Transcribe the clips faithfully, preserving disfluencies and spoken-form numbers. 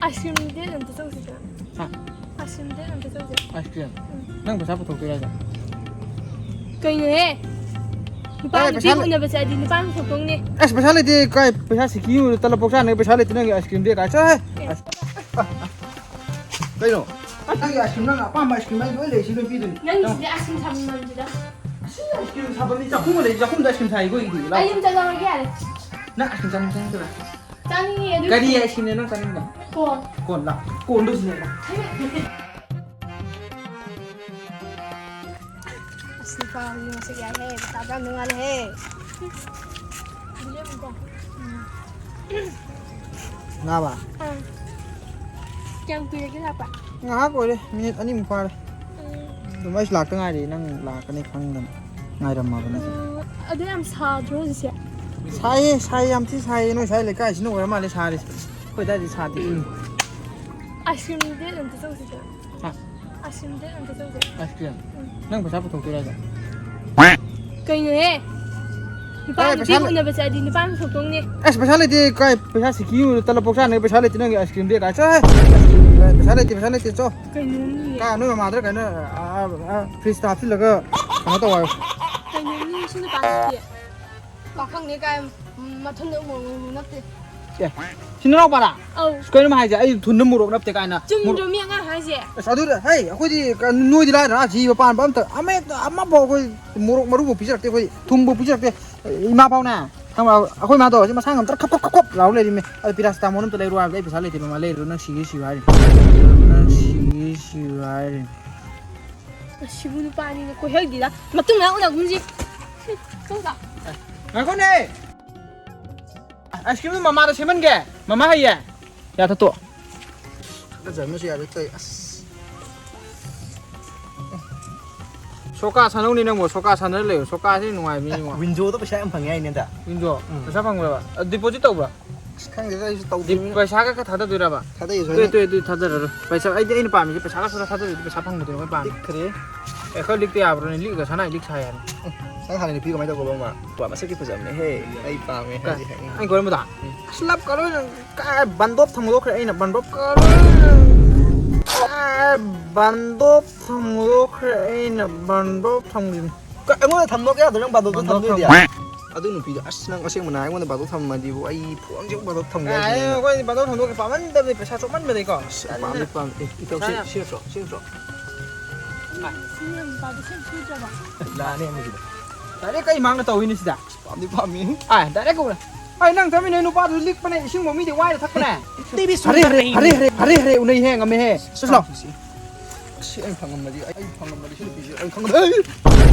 Ice cream date ꯑꯝꯇ ꯆꯧꯁꯤꯗꯅ꯫ ꯍꯥ? Ice cream date ꯑꯝꯇ ꯆꯧꯁꯦ꯫ Ice cream? ꯎꯝ꯫ ꯅꯪ ꯄꯩꯁꯥ ꯄꯨꯊꯣꯛꯇꯣꯏꯔꯥ ꯍꯥꯏꯁꯦ? ꯀꯩꯅꯣꯍꯦ? ꯅꯨꯄꯥ ꯑꯦ, ꯅꯨꯄꯤ ꯄꯩꯁꯥ ꯂꯩ- ꯎꯅꯕ ꯆꯠꯂꯗꯤ ꯅꯨꯄꯥ ꯄꯨꯊꯣꯛꯇꯧꯅꯦ꯫ ꯑꯁ, ꯄꯩꯁꯥ ꯂꯩꯇꯦ꯫ ꯀꯥꯏ ꯄꯩꯁꯥ ꯁꯤꯀꯤ ꯇꯂꯞ ꯄꯣꯛ ꯆꯥꯅꯕ ꯄꯩꯁꯥ ꯂꯩꯇꯦ꯫ ꯅꯪꯒꯤ ꯑꯥꯏꯁ ꯀ꯭ꯔꯤꯝ ꯗꯦꯠ ꯀꯥꯏ? ꯆꯠꯂꯣꯍꯦ꯫ ꯑꯦ꯫ ꯑꯁ, ꯑ, ꯑ, ꯀꯩꯅꯣ? ꯅꯪꯒꯤ ꯑꯥꯏꯁ ꯀ꯭ꯔꯤꯝ, ꯅꯪ ꯑꯄꯥꯝꯕ ꯑꯥꯏꯁ ꯀ꯭ꯔꯤꯝ ꯑꯩ ꯂꯣꯏ ꯂꯩ, ꯁꯤ ꯂꯣꯏ ꯄꯤꯗꯣꯏꯅꯤ꯫ ꯅꯪꯒꯤꯁꯤꯗꯤ ꯑꯥꯏꯁ ꯀ꯭ꯔꯤꯝ ꯁꯥꯐꯝ ꯂꯩꯇꯦꯗ꯫ ꯑꯁꯤ ꯑꯥꯏꯁ ꯀ꯭ꯔꯤꯝ ꯁꯥꯐꯝꯅꯤ, ꯆꯥꯛꯈꯨꯝ ꯂꯩ, ꯆꯥꯛꯈꯨꯝꯗ ꯑꯥꯏꯁ ꯀ꯭ꯔꯤꯝ ꯁꯥꯏ ꯑꯩꯈꯣꯏꯒꯤꯗꯤ꯫ ꯂꯥꯎ꯫ ꯑꯩ ꯌꯨꯝ ꯆꯠꯂꯧꯔꯒꯦ ꯌꯥꯔꯦ꯫ ꯅꯪ ꯑꯥꯏꯁ ꯀ꯭ꯔꯤꯝ ꯆꯥꯅꯤꯡ-, ꯆꯥꯅꯤꯡꯗ꯭ꯔꯥ? ꯆꯥꯅꯤꯡꯉꯦ, ꯑꯗꯨ ꯀꯔꯤ ꯑꯥꯏꯁ ꯀ꯭ꯔꯤꯝꯅꯣ ꯅꯪ ꯆꯥꯅꯤꯡꯕ? ꯀꯣꯟ꯫ ꯀꯣꯟ ꯂꯥꯎ꯫ ꯀꯣꯟꯗꯣ ꯁꯤꯗ ꯂꯥꯎ꯫ ꯑꯁ, ꯅꯨꯄꯥ ꯍꯧꯖꯤꯛ ꯃꯁꯛ ꯌꯥꯏꯍꯦ, ꯄꯩꯁꯥ ꯄꯥꯏꯔꯝꯗꯧ ꯃꯥꯜꯂꯦꯍꯦ꯫ ꯉꯥꯕ? ꯑꯥ꯫ ꯀꯌꯥꯝ ꯀꯨꯏꯔꯒꯦ ꯂꯥꯛꯄ? ꯉꯥꯏꯍꯥꯛ ꯑꯣꯏꯔꯦ, ꯃꯤꯅꯤꯠ ꯑꯅꯤꯃꯨꯛ ꯐꯥꯔꯦ꯫ ꯎꯝ꯫ ꯑꯗꯨꯝ ꯑꯩꯁꯨ ꯂꯥꯛꯇ ꯉꯥꯏꯔꯤ, ꯅꯪ ꯂꯥꯛꯀꯅꯤ ꯈꯪꯗꯅ ꯉꯥꯏꯔꯝꯃꯕꯅꯦ꯫ ꯎꯝ, ꯑꯗꯨ ꯌꯥꯝ ꯁꯥꯗ꯭ꯔꯣ ꯍꯧꯖꯤꯛꯁꯦ? ꯁꯥꯏꯌꯦ, ꯁꯥꯏꯌꯦ, ꯌꯥꯝ ꯊꯤ ꯁꯥꯏꯌꯦ꯫ ꯅꯣꯏ ꯁ꯭ꯋꯥꯏ ꯂꯩꯀꯥꯏꯁꯤꯅ ꯑꯣꯏꯔ ꯃꯥꯜꯂꯦ ꯁꯥꯔꯤꯁꯦ, ꯑꯩꯈꯣꯏ ꯑꯗꯥꯏꯗꯤ ꯁꯥꯗꯦ꯫ ꯎꯝ꯫ ꯑꯥꯏꯁ ꯀ꯭ꯔꯤꯝ ꯗꯦꯠ ꯑꯝꯇ ꯆꯧꯁꯤꯗꯅ꯫ ꯍꯥ? ꯑꯥꯏꯁ ꯀ꯭ꯔꯤꯝ ꯗꯦꯠ ꯑꯝꯇ ꯆꯧꯁꯦ꯫ Ice cream? ꯎꯝ꯫ ꯅꯪ ꯄꯩꯁꯥ ꯄꯨꯊꯣꯛꯇꯣꯏꯔꯣ ꯍꯥꯏꯁꯦ? ꯀꯩꯅꯣꯍꯦ? ꯅꯨꯄꯥ ꯑꯦ, ꯅꯨꯄꯤ ꯄꯩꯁꯥ ꯂꯩ- ꯎꯅꯕ ꯆꯠꯂꯗꯤ ꯅꯨꯄꯥ ꯄꯨꯊꯣꯛꯇꯧꯅꯦ꯫ ꯑꯁ, ꯄꯩꯁꯥ ꯂꯩꯇꯦ꯫ ꯀꯥꯏ ꯄꯩꯁꯥ ꯁꯤꯀꯤ ꯇꯂꯞ ꯄꯣꯛ ꯆꯥꯅꯕ ꯄꯩꯁꯥ ꯂꯩꯇꯦ꯫ ꯅꯪꯒꯤ ꯑꯥꯏꯁ ꯀ꯭ꯔꯤꯝ ꯗꯦꯠ ꯀꯥꯏ? ꯆꯠꯂꯣꯍꯦ꯫ ꯄꯩꯁꯥ ꯂꯩꯇꯦ, ꯄꯩꯁꯥ ꯂꯩꯇꯦ꯫ ꯆꯣ꯫ ꯀꯩꯅꯣꯅꯦ? ꯀꯥ ꯅꯣꯏ ꯃꯃꯥꯗ ꯀꯩꯅꯣ, ꯑ, ꯑ, ꯑ, ꯐ꯭ꯔꯤꯖꯇ ꯍꯥꯞꯆꯤꯜꯂꯒ ꯀꯩꯅꯣ ꯇꯧ ꯍꯥꯏꯌꯣ꯫ ꯀꯩꯅꯣꯅꯦ ꯁꯤ ꯅꯨꯄꯥꯁꯤꯗꯤ? ꯄꯥꯈꯪꯅꯦ ꯀꯥꯏ ꯃꯊꯟꯗ ꯎꯃꯪ ꯎꯃꯪ ꯅꯞꯇꯦ꯫ ꯑꯦ, ꯁꯤ ꯅꯅꯥꯎꯄꯥꯔꯥ? ꯑꯧ꯫ ꯑꯁ, ꯀꯩꯅꯣ ꯃꯥ ꯍꯥꯏꯁꯦ? ꯑꯩ ꯊꯨꯟꯗ ꯃꯣꯔꯣꯛ ꯅꯞꯇꯦ ꯀꯥꯏꯅ꯫ ꯆꯨꯝꯗ꯭ꯔꯣ ꯃꯤ ꯑꯉꯥꯡ ꯍꯥꯏꯁꯦ? ꯑꯁ, ꯑꯗꯨꯗ, ꯍꯩ, ꯑꯩꯈꯣꯏꯗꯤ ꯀ-, ꯅꯣꯏꯗꯤ ꯂꯥꯏꯔꯗꯅ ꯖꯤꯕ ꯄꯥꯟꯕ ꯑꯝꯇ, ꯑꯃ ꯍꯦꯛꯇ, ꯑꯃꯐꯥꯎ ꯑꯩꯈꯣꯏ ꯃꯣꯔꯣꯛ ꯃꯔꯨꯐꯥꯎ ꯄꯤꯖꯔꯛꯇꯦ ꯑꯩꯈꯣꯏ꯫ ꯊꯨꯝꯐꯥꯎ ꯄꯤꯖꯔꯛꯇꯦ꯫ ꯏꯃꯥ ꯐꯥꯎꯅꯦ꯫ ꯈꯪꯕ꯭ꯔꯥ? ꯑꯩꯈꯣꯏ ꯃꯥꯗꯣ ꯍꯧꯖꯤꯛ ꯃꯁꯥ ꯉꯝꯇ꯭ꯔ ꯈꯞ ꯈꯞ ꯈꯞ ꯈꯞ ꯂꯥꯎ ꯂꯩꯔꯤꯃꯦ꯫ ꯑꯗꯨ ꯄꯤꯔꯥꯁꯤꯇꯥꯃꯣꯜ ꯑꯝꯇ ꯂꯩꯔꯨ ꯍꯥꯏꯕꯗ ꯑꯩ ꯄꯩꯁꯥ ꯂꯩꯇꯦ ꯃꯃꯥ, ꯂꯩꯔꯨ, ꯅꯪ ꯁꯤꯒꯦ ꯁꯤꯌꯨ ꯍꯥꯏꯔꯤꯅꯤ꯫ ꯅꯪ ꯁꯤꯒꯦ ꯁꯤꯌꯨ ꯍꯥꯏꯔꯤꯅꯤ꯫ ꯑꯁꯤꯕꯨ ꯅꯨꯄꯥꯅꯤꯅ ꯀꯣꯏꯍꯜꯒꯤꯗ ꯃꯇꯨꯡ ꯃꯅꯥꯎ ꯎꯅꯒꯨꯝꯁꯤ꯫ ꯆꯧꯁꯤ꯫ ꯉꯥꯏꯈꯣꯅꯦ꯫ ꯑꯥꯏꯁ ꯀ꯭ꯔꯤꯝꯗꯣ ꯃꯃꯥꯗ ꯁꯦꯝꯍꯟꯒꯦ꯫ ꯃꯃꯥ ꯍꯩꯌꯦ꯫ ꯌꯥ ꯊꯠꯇꯣ꯫ ꯐꯖꯕꯅꯁꯨ ꯌꯥꯗꯦ ꯇꯧꯏ꯫ ꯑꯁ꯫ ꯁꯣꯀꯥ ꯁꯥꯟꯅꯧꯅꯤ ꯅꯪꯕꯨ꯫ ꯁꯣꯀꯥ ꯁꯥꯟꯅꯔ ꯂꯩꯌꯨ꯫ ꯁꯣꯀꯥꯁꯤ ꯅꯨꯡꯉꯥꯏꯕꯅꯤ ꯏꯕꯨꯡꯉꯣ꯫ ꯋꯤꯟꯖꯣꯗ ꯄꯩꯁꯥ ꯌꯥꯝ ꯐꯪꯉꯦ ꯍꯥꯏꯅꯦ ꯍꯟꯗꯛ꯫ ꯋꯤꯟꯖꯣ? ꯎꯝ꯫ ꯄꯩꯁꯥ ꯐꯪꯕ꯭ꯔꯕ? ꯑ, ꯗꯤꯄꯣꯖꯤꯠ ꯇꯧꯕ꯭ꯔꯥ? ꯑꯁ, ꯈꯪꯗꯦꯗ, ꯑꯩꯁꯨ ꯗꯤ-, ꯇꯧꯗ꯭ꯔꯤꯕꯅꯤꯅ꯫ ꯄꯩꯁꯥꯒ ꯈꯔ ꯊꯥꯗꯗꯣꯏꯔꯕ? ꯊꯥꯗꯩꯌꯦ, ꯇꯣꯛꯑꯦ, ꯁꯣꯏꯅ꯫ ꯇꯣꯛꯑꯦ, ꯑꯗꯨꯗꯤ ꯊꯥꯗꯔꯔꯣꯏ꯫ ꯄꯩꯁꯥ, ꯑꯩꯗꯤ ꯑꯩꯅ ꯄꯥꯝꯃꯤꯁꯦ ꯄꯩꯁꯥꯒ ꯈꯔ ꯊꯥꯗꯗꯣꯏꯗꯤ ꯄꯩꯁꯥ ꯐꯪꯕꯗꯨꯅꯦ ꯑꯩꯈꯣꯏ ꯄꯥꯝꯃꯤ꯫ ꯄꯤꯛꯈ꯭ꯔꯦ꯫ ꯑꯦ, ꯈꯔ ꯂꯤꯛꯇ ꯌꯥꯕ꯭ꯔꯣꯅꯦ? ꯂꯤꯛꯑꯒ ꯁꯅꯥ ꯂꯤꯛ ꯁꯥ ꯌꯥꯅꯤ꯫ ꯅꯪ ꯍꯥꯟꯅ ꯅꯨꯄꯤ ꯀꯃꯥꯏꯅ ꯇꯧꯒꯕ ꯑꯃ? ꯋꯥ, ꯃꯁꯛꯇꯤ ꯐꯖꯕꯅꯦꯍꯦ꯫ ꯑꯩ ꯄꯥꯝꯃꯦ ꯀ-, ꯍꯥꯏꯗꯤ ꯍꯥꯏꯅꯤꯡꯉꯤ꯫ ꯑꯩ ꯀꯣꯏꯔꯝꯕꯗꯣ? ꯎꯝ꯫ ꯑꯁ, ꯂꯞ ꯀ ꯂꯣꯏꯅ ꯀꯥꯏ ꯕꯟꯗꯣꯞ ꯊꯝꯗꯣꯛꯈ꯭ꯔꯦ ꯑꯩꯅ, ꯕꯟꯗꯣꯞ ꯀ ꯂꯣꯏꯅ ꯀꯥꯏ ꯕꯟꯗꯣꯞ ꯊꯝꯗꯣꯛꯈ꯭ꯔꯦ ꯑꯩꯅ, ꯕꯟꯗꯣꯞ ꯊꯝꯈꯤꯕꯅꯤ꯫ ꯀ-, ꯑꯩꯉꯣꯟꯗ ꯊꯝꯗꯣꯛ ꯌꯥꯗ꯭ꯔꯣ? ꯅꯪ ꯕꯟꯗꯣꯞꯇꯣ ꯕꯟꯗꯣꯞ ꯊꯝꯗꯣꯏꯗꯤ? ꯊꯝ-, ꯑꯗꯨ ꯅꯨꯄꯤꯗꯣ, ꯑꯁ, ꯅꯪ ꯑꯁꯦꯡꯕꯅ ꯑꯩꯉꯣꯟꯗ ꯕꯟꯗꯣꯞ ꯊꯝꯃꯗꯤꯕꯨ ꯑꯩ ꯐꯣꯟꯁꯦ ꯑꯃꯨꯛ ꯕꯟꯗꯣꯞ ꯊꯝꯒꯦ ꯀꯥꯏ, ꯍꯥꯏꯁꯤꯅꯦ ꯑꯩꯅ꯫ ꯑꯩꯈꯣꯏꯗꯤ ꯕꯟꯗꯣꯞ ꯊꯝꯗꯣꯛꯀꯦ ꯄꯥꯝꯃꯟꯗꯕꯅꯤ, ꯄꯩꯁꯥ ꯆꯣꯞꯃꯟꯕꯗꯒꯤꯀꯣ꯫ ꯑꯁ, ꯄꯥꯝꯗꯤ ꯄꯥꯝꯃꯤ꯫ ꯑꯦ, ꯏꯇꯥꯎ, ꯁꯤ, ꯀꯥꯏꯅ꯫ ꯁꯤ ꯅꯠꯇ꯭ꯔꯣ? ꯁꯤ ꯅꯠꯇ꯭ꯔꯣ? ꯁꯤ ꯅꯨꯄꯥꯗꯣ ꯁꯤ ꯁꯨꯗ꯭ꯔꯕ? ꯂꯥꯛꯑꯅꯤ ꯑꯃꯁꯤꯗ꯫ ꯗꯥꯏꯔꯦꯛ ꯀꯩ ꯃꯥꯡꯅ ꯇꯧꯏꯅꯦ ꯁꯤꯗ? ꯄꯥꯝꯗꯤ ꯄꯥꯝꯃꯤ꯫ ꯑꯥ, ꯗꯥꯏꯔꯦꯛ ꯀꯧꯔꯦ꯫ ꯑꯩ ꯅꯪ ꯆꯠꯃꯤꯟꯅꯩ ꯅꯨꯄꯥꯗꯨꯁꯨ ꯂꯤꯛꯄꯅꯦ, ꯏꯁꯤꯡꯕꯨ ꯃꯤꯗꯤ ꯋꯥꯏꯔ ꯊꯛꯄꯅꯦ꯫ ꯍꯔꯦ, ꯍꯔꯦ, ꯍꯔꯦ, ꯍꯔꯦ, ꯍꯔꯦ, ꯎꯅꯩꯍꯦ, ꯉꯝꯃꯦꯍꯦ꯫ ꯆꯠꯂꯣ꯫ ꯑꯁꯤ ꯑꯩ ꯐꯪꯉꯝꯃꯗꯤ, ꯑꯩ ꯐꯪꯉꯝꯃꯗꯤ ꯁꯤ ꯅꯨꯄꯤꯁꯦ ꯑꯩ ꯈꯪꯉꯝꯃꯗꯤ꯫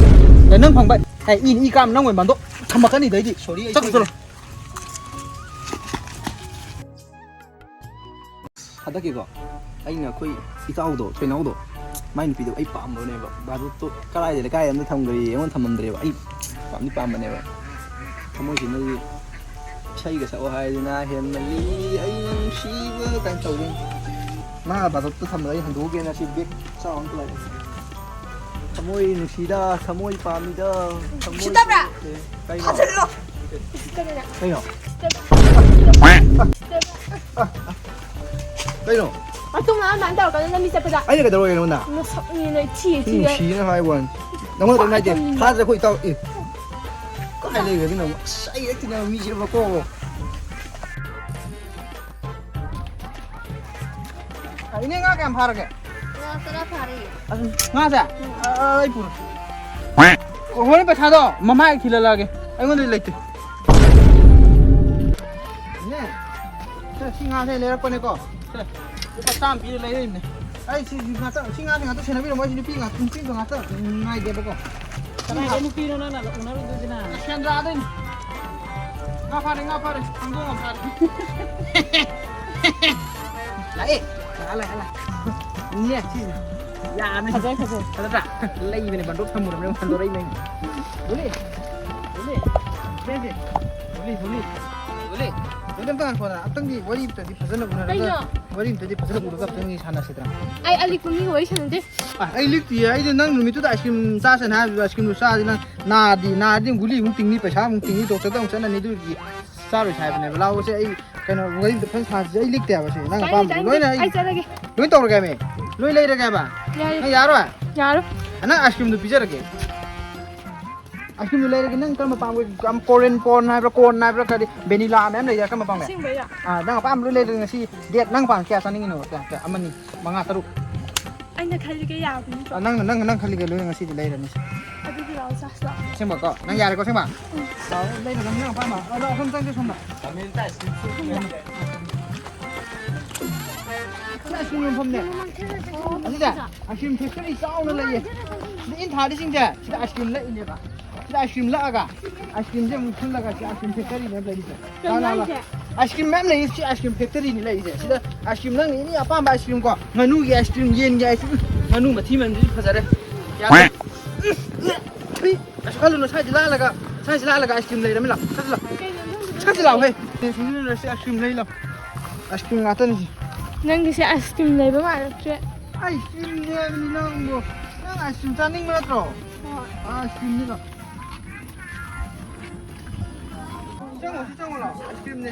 ꯑꯦ, ꯅꯪ ꯐꯪꯕ? ꯑꯦ, ꯏ, ꯏ ꯀꯥꯝ ꯅꯪ ꯑꯣꯏꯅ ꯃꯥꯟꯗꯣꯛ ꯊꯝꯃꯛꯀꯅꯤꯗ ꯑꯩꯗꯤ꯫ Sorry, ꯑꯩ ꯆꯠꯂꯣ, ꯁꯣꯏꯈ꯭ꯔꯦ꯫ ꯆꯠꯂꯣ꯫ ꯍꯟꯗꯛꯀꯤꯀꯣ, ꯑꯩꯅ ꯑꯩꯈꯣꯏ ꯏꯇꯥꯎꯗꯣ, ꯊꯣꯏꯅꯥꯎꯗꯣ, ꯃꯥꯏ ꯅꯨꯄꯤꯗꯣ ꯑꯩ ꯄꯥꯝꯕꯅꯦꯕ꯫ ꯕꯥꯔꯨꯠꯇꯣ ꯀꯔꯥꯏꯗ, ꯂꯩꯀꯥꯏ ꯑꯃꯗ ꯊꯝꯈ꯭ꯔꯦ, ꯑꯩꯉꯣꯟꯗ ꯊꯝꯃꯝꯗ꯭ꯔꯦꯕ꯫ ꯑꯩ ꯄꯥꯝꯗꯤ ꯄꯥꯝꯕꯅꯦꯕ꯫ ꯊꯃꯣꯏꯁꯤꯅꯗꯤ ꯏꯁꯩꯒ ꯁꯛꯑꯣ ꯍꯥꯏꯗꯅ ꯍꯦꯟꯃꯜꯂꯤ, ꯑꯩ ꯅꯨꯡꯁꯤꯕ ꯀꯥꯏꯅ ꯇꯧꯗꯣꯏꯅꯤ꯫ ꯃꯥ ꯕꯥꯔꯨꯠꯇꯣ ꯊꯝꯕꯗ ꯑꯩ ꯍꯟꯗꯣꯛꯎꯒꯦꯅ ꯁꯤ ꯕꯦꯛ ꯆꯥꯎ ꯑꯃ ꯄꯨꯔꯛꯑꯦ꯫ ꯊꯃꯣꯏ ꯅꯨꯡꯁꯤꯗ, ꯊꯃꯣꯏ ꯄꯥꯝꯃꯤꯗ, ꯊꯃꯣꯏ ꯎꯁꯤꯠꯇꯕ꯭ꯔꯥ? ꯑꯦ, ꯀꯩꯅꯣ? ꯊꯥꯖꯤꯜꯂꯣ꯫ ꯎꯁꯤꯠꯇꯕꯅ꯫ ꯀꯩꯅꯣ? ꯎꯁꯤꯠꯇꯕ꯫ ꯀꯩꯅꯣ? ꯃꯇꯨꯡ ꯑꯗꯨꯃꯥꯏꯅ ꯇꯧꯔꯛꯀꯅꯨ ꯅꯪꯗꯤ ꯆꯠꯄꯗ꯫ ꯑꯩꯅ ꯀꯩꯗꯧꯔꯒꯦ ꯅꯉꯣꯟꯗ? ꯅꯁꯛꯅꯤ ꯅꯪ ꯊꯤ ꯊꯤ꯫ ꯅꯨꯡꯁꯤꯅ ꯍꯥꯏꯕ ꯋꯥꯅꯤ꯫ ꯅꯉꯣꯟꯗ ꯀꯩꯝ ꯍꯥꯏꯗꯦ꯫ ꯐꯥꯗ꯭ꯔꯦ ꯑꯩꯈꯣꯏ ꯏꯇꯥꯎ꯫ ꯑꯦ꯫ ꯀꯥꯏ ꯂꯩꯈ꯭ꯔꯒꯦ ꯅꯪ? ꯑꯁ, ꯑꯩ ꯍꯦꯛ ꯇꯤꯟꯅꯕ ꯃꯤꯁꯤꯗꯕꯀꯣ꯫ ꯏꯅꯦ, ꯉꯥ ꯀꯌꯥꯝ ꯐꯥꯔꯒꯦ? ꯉꯥ ꯇꯔꯥ ꯐꯥꯔꯦ꯫ ꯑꯗꯨ ꯉꯥꯁꯦ? ꯑ, ꯑ, ꯑꯩ ꯄꯨꯔꯦ꯫ ꯑꯣ, ꯍꯣꯔꯦꯟ ꯄꯩꯁꯥꯗꯣ ꯃꯃꯥꯏ ꯊꯤꯜꯍꯜꯂꯛꯑꯒꯦ꯫ ꯑꯩꯉꯣꯟꯗꯗꯤ ꯂꯩꯇꯦ꯫ ꯏꯅꯦ, ꯁꯦ, ꯁꯤ ꯉꯥꯁꯦ ꯂꯩꯔꯛꯄꯅꯦꯀꯣ꯫ ꯁꯦ, ꯂꯨꯄꯥ ꯆꯥꯝꯃ ꯄꯤꯔ ꯂꯩꯔꯛꯏꯅꯦ꯫ ꯑꯩ ꯁꯤ ꯉꯥꯛꯇ, ꯁꯤ ꯉꯥꯁꯦ ꯉꯥꯛꯇ ꯁꯦꯟꯅꯕꯤꯔꯝꯃꯣ꯫ ꯑꯩ ꯁꯤ ꯅꯨꯄꯤ ꯉꯥꯛꯇ, ꯅꯨꯄꯤꯗꯣ ꯉꯥꯛꯇ ꯉꯥꯏꯒꯦꯕꯀꯣ꯫ ꯀꯅꯥꯒꯤ ꯅꯨꯄꯤꯅꯣ ꯅꯪꯅ ꯎꯅꯔꯨꯗꯣꯏꯁꯤꯅ? ꯁꯦꯟꯗ꯭ꯔꯥꯗꯩꯅꯤ꯫ ꯉꯥ ꯐꯥꯔꯦ, ꯉꯥ ꯐꯥꯔꯦ꯫ ꯊꯥꯡꯒꯣꯡ ꯑꯃ ꯐꯥꯔꯦ꯫ ꯂꯥꯛꯑꯦ꯫ ꯂꯥꯛꯑꯦ, ꯂꯥꯛꯑꯦ, ꯂꯥꯛꯑꯦ꯫ ꯏꯅꯦ, ꯁꯤꯁꯦ꯫ ꯌꯥꯅꯤ꯫ ꯐꯖꯩ, ꯐꯖꯩ꯫ ꯐꯖꯗ꯭ꯔꯥ? ꯂꯩꯕꯅꯦ, ꯕꯟꯗꯣꯞ ꯊꯝꯃꯨꯔꯕꯅꯦ, ꯍꯟꯗꯣꯔꯛꯏꯅꯦ꯫ ꯕꯣꯂꯤ꯫ ꯕꯣꯂꯤ꯫ ꯁꯦ, ꯁꯦ꯫ ꯕꯣꯂꯤ, ꯕꯣꯂꯤ꯫ ꯕꯣꯂꯤ꯫ ꯑꯗꯨꯝ ꯇꯧ, ꯉꯥꯏꯈꯣ, ꯑꯝꯇꯪꯗꯤ ꯋꯥꯔꯤ ꯑꯝꯇꯗꯤ ꯐꯖꯅ ꯎꯅꯔꯒ, ꯀꯩꯅꯣ? ꯋꯥꯔꯤ ꯑꯝꯇꯗꯤ ꯐꯖꯅ ꯎꯔꯒ ꯑꯝꯇꯪꯗꯤ ꯁꯥꯟꯅꯁꯤꯗ꯭ꯔꯥ? ꯑꯩ ꯑꯂꯤꯛꯄ ꯃꯤꯒ ꯋꯥꯔꯤ ꯁꯥꯟꯅꯗꯦ꯫ ꯑ, ꯑꯩ ꯂꯤꯛꯇꯤꯌꯦ꯫ ꯑꯩꯗꯤ ꯅꯪ ꯅꯨꯃꯤꯠꯇꯨꯗ ꯑꯥꯏꯁ ꯀ꯭ꯔꯤꯝ ꯆꯥꯁꯦꯅ ꯍꯥꯏꯕꯗꯨꯗ ꯑꯥꯏꯁ ꯀ꯭ꯔꯤꯝꯗꯨ ꯆꯥꯗꯤ ꯅꯪ ꯅꯥꯗꯤ ꯅꯥꯔꯗꯤ ꯒꯨꯂꯤ ꯑꯃꯨꯛ ꯇꯤꯡꯅꯤ, ꯄꯩꯁꯥ ꯑꯃꯨꯛ ꯇꯤꯡꯅꯤ, ꯗꯣꯛꯇꯔꯗ ꯑꯃꯨꯛ ꯆꯠꯅꯅꯤ, ꯑꯗꯨꯒꯤ ꯆꯥꯔꯣꯏꯁꯦ ꯍꯥꯏꯕꯅꯦꯕ꯫ ꯂꯥꯛꯑꯣꯁꯦ, ꯑꯩ ꯀꯩꯅꯣ ꯋꯥꯔꯤ ꯑꯝꯇ ꯐꯖꯅ ꯁꯥꯁꯦ꯫ ꯑꯩ ꯂꯤꯛꯇꯦ ꯍꯥꯏꯕꯁꯦ, ꯅꯪ ꯇꯥꯅꯤꯡꯗꯦ, ꯑꯄꯥꯝꯕꯗꯣ ꯇꯥꯅꯤꯡꯗꯦ꯫ ꯂꯣꯏꯅ ꯑꯩ ꯑꯩ ꯆꯠꯂꯒꯦ꯫ ꯂꯣꯏ ꯇꯧꯔꯒꯦꯃꯤ꯫ ꯂꯣꯏ ꯂꯩꯔꯒꯦꯕ꯫ ꯌꯥꯔꯦ꯫ ꯅꯪ ꯌꯥꯔꯣꯏ? ꯌꯥꯔꯣꯏ꯫ ꯅꯪ ꯑꯥꯏꯁ ꯀ꯭ꯔꯤꯝꯗꯣ ꯄꯤꯖꯔꯒꯦ꯫ ꯑꯥꯏꯁ ꯀ꯭ꯔꯤꯝꯗꯣ ꯂꯩꯔꯒꯦ꯫ ꯅꯪ ꯀꯔꯝꯕ ꯄꯥꯝꯒꯦ? ꯌꯥꯝ ꯀꯣꯔꯤꯌꯟ ꯄꯣꯟ ꯍꯥꯏꯕ꯭ꯔꯥ, ꯀꯣꯔꯟ ꯍꯥꯏꯕ꯭ꯔꯥ, ꯀꯔꯤ ꯚꯦꯅꯤꯂꯥ ꯃꯌꯥꯝ ꯂꯩꯗ, ꯀꯔꯝꯕ ꯄꯥꯝꯒꯦ? ꯑꯁꯦꯡꯕꯩꯔꯣ? ꯑꯥ, ꯅꯪ ꯑꯄꯥꯝꯕ ꯂꯣꯏ ꯂꯩꯔꯒꯦ ꯉꯁꯤ꯫ ꯗꯦꯠ ꯅꯪ ꯄꯥꯝꯒꯦ ꯀꯌꯥ ꯆꯥꯅꯤꯡꯉꯤꯅꯣ? ꯀꯌꯥ, ꯀꯌꯥ? ꯑꯃꯅꯤ, ꯃꯉꯥ, ꯇꯔꯨꯛ꯫ ꯑꯩꯅ ꯈꯜꯂꯤꯒꯦ ꯌꯥꯕ ꯅꯠꯇ꯭ꯔꯣ? ꯑꯥ, ꯅꯪꯅ, ꯅꯪ, ꯅꯪ ꯈꯜꯂꯤꯒꯦ ꯂꯣꯏꯅ ꯉꯁꯤꯗꯤ ꯂꯩꯔꯅꯤ꯫ ꯑꯗꯨꯗꯤ ꯂꯥꯛꯑꯣ ꯆꯥꯁꯤ ꯂꯥꯛꯑꯣ꯫ ꯑꯁꯦꯡꯕꯀꯣ? ꯅꯪ ꯌꯥꯔꯦꯀꯣ ꯑꯁꯦꯡꯕ? ꯂꯥꯛꯑꯣ, ꯂꯩꯔꯒ ꯅꯪ ꯑꯄꯥꯝꯕ꯫ ꯑꯗꯣ ꯑꯁꯣꯝ ꯆꯪꯁꯦ, ꯁꯣꯝꯗ꯫ ꯑꯥꯏꯁ ꯀ꯭ꯔꯤꯝ ꯌꯣꯟꯐꯝꯅꯦ꯫ ꯑꯁꯤꯗ ꯑꯥꯏꯁ ꯀ꯭ꯔꯤꯝ ꯐꯦꯛꯇꯔꯤ ꯆꯥꯎꯅ ꯂꯩꯌꯦ꯫ ꯁꯤꯗ ꯏꯟ ꯊꯥꯔꯤꯁꯤꯡꯁꯦ ꯁꯤꯗ ꯑꯥꯏꯁ ꯀ꯭ꯔꯤꯝ ꯂꯛꯏꯅꯦꯕ꯫ ꯁꯤꯗ ꯑꯥꯏꯁ ꯀ꯭ꯔꯤꯝ ꯂꯛꯑꯒ ꯑꯥꯏꯁ ꯀ꯭ꯔꯤꯝꯁꯦ ꯑꯃꯨꯛ ꯈꯨꯜꯂꯒ ꯁꯤ ꯑꯥꯏꯁ ꯀ꯭ꯔꯤꯝ ꯐꯦꯛꯇꯔꯤꯅꯦ ꯂꯩꯔꯤꯁꯦ꯫ ꯀꯩꯅꯣ ꯂꯥ, ꯂꯥ, ꯂꯥ꯫ ꯍꯥꯏꯁꯦ? ꯑꯥꯏꯁ ꯀ꯭ꯔꯤꯝ ꯃꯌꯥꯝ ꯂꯩꯌꯦ꯫ ꯁꯤ ꯑꯥꯏꯁ ꯀ꯭ꯔꯤꯝ ꯐꯦꯛꯇꯔꯤꯅꯤ ꯂꯩꯔꯤꯁꯦ꯫ ꯁꯤꯗ ꯑꯥꯏꯁ ꯀ꯭ꯔꯤꯝ ꯅꯪ ꯑꯦꯅꯤ ꯑꯄꯥꯝꯕ ꯑꯥꯏꯁ ꯀ꯭ꯔꯤꯝ ꯀꯣ, ꯉꯥꯅꯨꯒꯤ ꯑꯥꯏꯁ ꯀ꯭ꯔꯤꯝ, ꯌꯦꯟꯒꯤ ꯑꯥꯏꯁ ꯀ꯭ꯔꯤꯝ, ꯉꯥꯅꯨ ꯃꯊꯤ ꯃꯌꯥꯝꯗꯨꯁꯨ ꯐꯖꯔꯦ꯫ ꯌꯥꯗ꯭ꯔꯦ꯫ ꯍꯨꯏ, ꯀꯩꯁꯨ ꯈꯜꯂꯨꯅꯨ꯫ ꯁ꯭ꯋꯥꯏꯗ ꯂꯥꯜꯂꯒ, ꯁ꯭ꯋꯥꯏꯗ ꯂꯥꯜꯂꯒ ꯑꯥꯏꯁ ꯀ꯭ꯔꯤꯝ ꯂꯩꯔꯃꯤ ꯂꯥꯎ꯫ ꯁ꯭ꯋꯥꯏꯗ ꯂꯥꯎ꯫ ꯁ꯭ꯋꯥꯏꯗ ꯂꯥꯎ, ꯍꯦ꯫ ꯁꯤ ꯑꯥꯏꯁ ꯀ꯭ꯔꯤꯝ ꯂꯩ ꯂꯥꯎ꯫ ꯑꯥꯏꯁ ꯀ꯭ꯔꯤꯝ ꯉꯥꯛꯇꯅꯤ ꯁꯤ꯫ ꯅꯪꯒꯤꯁꯦ ꯑꯥꯏꯁ ꯀ꯭ꯔꯤꯝ ꯂꯩꯕ ꯃꯥꯜꯂꯛꯇ꯭ꯔꯦ꯫ ꯑꯥꯏꯁ ꯀ꯭ꯔꯤꯝꯅꯦ ꯍꯥꯏꯕꯅꯤ ꯅꯪꯕꯨ꯫ ꯅꯪ ꯑꯥꯏꯁ ꯀ꯭ꯔꯤꯝ ꯆꯥꯅꯤꯡꯕ ꯅꯠꯇ꯭ꯔꯣ? ꯍꯣꯏ꯫ ꯑꯥꯏꯁ ꯀ꯭ꯔꯤꯝꯅꯤ ꯂꯥꯎ꯫ ꯆꯪꯉꯣ, ꯁꯤ ꯆꯪꯉꯣ ꯂꯥꯎ꯫ ꯑꯥꯏꯁ ꯀ꯭ꯔꯤꯝꯅꯦ꯫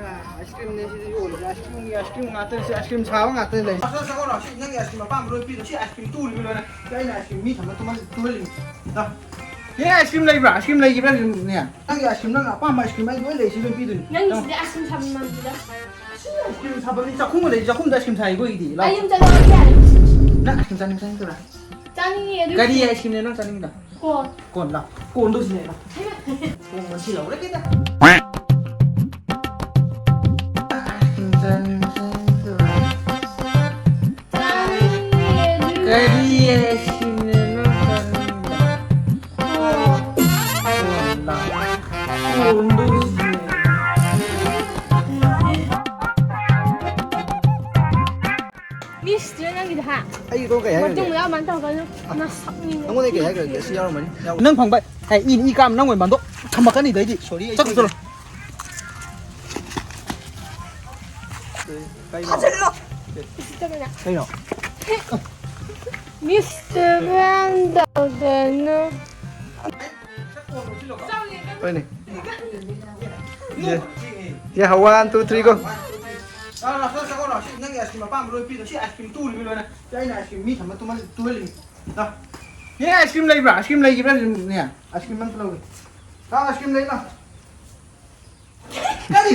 ꯑꯥꯏꯁ ꯀ꯭ꯔꯤꯝꯅꯦ ꯁꯤꯗ ꯌꯣꯜꯂꯤꯁꯦ꯫ ꯑꯥꯏꯁ ꯀ꯭ꯔꯤꯝꯒꯤ ꯑꯥꯏꯁ ꯀ꯭ꯔꯤꯝ ꯉꯥꯛꯇꯅꯤ꯫ ꯁꯤ ꯑꯥꯏꯁ ꯀ꯭ꯔꯤꯝ ꯁꯥꯕ ꯉꯥꯛꯇꯅꯤ ꯂꯩ꯫ ꯑꯁ, ꯆꯪꯉꯣ ꯂꯥꯎ꯫ ꯁꯤ ꯅꯪꯒꯤ ꯑꯥꯏꯁ ꯀ꯭ꯔꯤꯝ ꯑꯄꯥꯝꯕ ꯂꯣꯏ ꯄꯤꯔꯣ꯫ ꯁꯤ ꯑꯥꯏꯁ ꯀ꯭ꯔꯤꯝ ꯇꯨꯔꯤꯕ ꯂꯣꯏꯅ꯫ ꯁꯤ ꯑꯩꯅ ꯑꯥꯏꯁ ꯀ꯭ꯔꯤꯝ ꯃꯤ ꯊꯝꯕ ꯇꯨꯝꯍꯜ-, ꯇꯨꯝꯍꯜꯂꯤꯅꯤ꯫ ꯂꯥꯎ꯫ ꯌꯦ, ꯑꯥꯏꯁ ꯀ꯭ꯔꯤꯝ ꯂꯩꯕ꯭ꯔꯥ? ꯑꯥꯏꯁ ꯀ꯭ꯔꯤꯝ ꯂꯩꯈꯤꯕ꯭ꯔꯥ? ꯅꯦ, ꯅꯪꯒꯤ ꯑꯥꯏꯁ ꯀ꯭ꯔꯤꯝ, ꯅꯪ ꯑꯄꯥꯝꯕ ꯑꯥꯏꯁ ꯀ꯭ꯔꯤꯝ ꯑꯩ ꯂꯣꯏ ꯂꯩ꯫ ꯁꯤ ꯂꯣꯏ ꯄꯤꯗꯣꯏꯅꯤ꯫ ꯆꯪꯉꯣ꯫ ꯅꯪꯒꯤꯁꯤꯗꯤ ꯑꯥꯏꯁ ꯀ꯭ꯔꯤꯝ ꯁꯥꯐꯝ ꯃꯥꯟꯗꯦꯗ꯫ ꯁꯤ ꯑꯥꯏꯁ ꯀ꯭ꯔꯤꯝ ꯁꯥꯐꯝꯅꯤ꯫ ꯆꯥꯛꯈꯨꯝꯒ ꯂꯩ꯫ ꯆꯥꯛꯈꯨꯝꯗ ꯑꯥꯏꯁ ꯀ꯭ꯔꯤꯝ ꯁꯥꯏꯀꯣ ꯑꯩꯗꯤ꯫ ꯂꯥꯎ꯫ ꯑꯩ ꯌꯨꯝ ꯆꯠꯂꯣ ꯌꯥꯔꯦ꯫ ꯅꯪ ꯑꯥꯏꯁ ꯀ꯭ꯔꯤꯝ ꯆꯥꯅꯤꯡ-, ꯆꯥꯅꯤꯡꯗ꯭ꯔꯥ? ꯆꯥꯅꯤꯡꯉꯤ ꯑꯗꯨ꯫ ꯀꯔꯤ ꯑꯥꯏꯁ ꯀ꯭ꯔꯤꯝꯅꯣ ꯅꯪ ꯆꯥꯅꯤꯡꯉꯤꯗꯣ? ꯀꯣꯟ꯫ ꯀꯣꯟ ꯂꯥꯎ꯫ ꯀꯣꯟꯗꯣ ꯁꯤꯅꯦ ꯂꯥꯎ꯫ ꯍꯩꯃꯥ꯫ ꯀꯣꯟ ꯃꯁꯤ ꯂꯧꯔꯦ ꯀꯩꯗ꯫ ꯆꯥꯅꯤꯡꯉꯦ ꯑꯗꯨ꯫ ꯀꯔꯤ ꯑꯥꯏꯁ ꯀ꯭ꯔꯤꯝꯅꯣ ꯅꯪ ꯆꯥꯅꯤꯡꯉꯤꯗꯣ? ꯀꯣꯟ ꯂꯥꯎ꯫ ꯀꯣꯟꯗꯣ ꯁꯤꯅꯦ꯫ ꯃꯤꯁꯇ꯭ꯔꯤ ꯅꯪꯒꯤꯗꯣ ꯍꯥ? ꯑꯩꯒꯤꯗꯣ ꯀꯩ ꯍꯥꯏꯈ꯭ꯔꯒꯦ? ꯃꯇꯨꯡ ꯌꯥꯎ ꯃꯥꯟ ꯇꯧꯒꯅꯨ꯫ ꯅꯁꯛꯅꯤꯅꯦ꯫ ꯅꯪꯉꯣꯟꯗ ꯀꯩ ꯍꯥꯏꯈ꯭ꯔꯒꯦ? ꯁꯤ ꯌꯥꯎꯔꯝꯃꯅꯤ꯫ ꯌꯥꯎ-, ꯅꯪ ꯐꯪꯕ꯫ ꯑꯦ, ꯏ, ꯏ ꯀꯥꯝ ꯅꯪ ꯑꯣꯏ ꯃꯥꯟꯗꯣ ꯊꯝꯃꯛꯀꯅꯤꯗ ꯑꯩꯗꯤ꯫ ꯁꯣꯔꯤ, ꯑꯩ ꯆꯠꯂꯣ, ꯆꯠꯂꯣ꯫ ꯀꯩꯅꯣ? ꯊꯥꯖꯤꯜꯂꯣ꯫ ꯀꯩꯅꯣ? ꯃꯤꯁꯇꯔ ꯚꯦꯟ ꯇꯧꯗꯅ꯫ ꯍꯣꯏꯅꯦ꯫ ꯌꯦ, ꯌꯦ, ꯍꯧ, one, two, three, go꯫ ꯅꯪꯒꯤ ice cream ꯑꯄꯥꯝꯕ ꯂꯣꯏ ꯄꯤꯔꯣ꯫ ꯁꯤ ice cream ꯇꯨꯔꯤꯕ ꯂꯣꯏꯅ꯫ ꯁꯤ ꯑꯩꯅ ice cream ꯃꯤ ꯊꯝꯕ ꯇꯨꯝꯍꯜ-, ꯇꯨꯍꯜꯂꯤꯅꯤ꯫ ꯂꯥ꯫ ꯌꯦ, ice cream ꯂꯩꯕ꯭ꯔꯥ? Ice cream ꯂꯩꯈꯤꯕ꯭ꯔꯥ? ꯅꯦ, ice cream ꯑꯝꯇ ꯂꯧꯒꯦ꯫ ꯂꯥ, ice cream ꯂꯩ, ꯂꯥ꯫ ꯀꯔꯤ?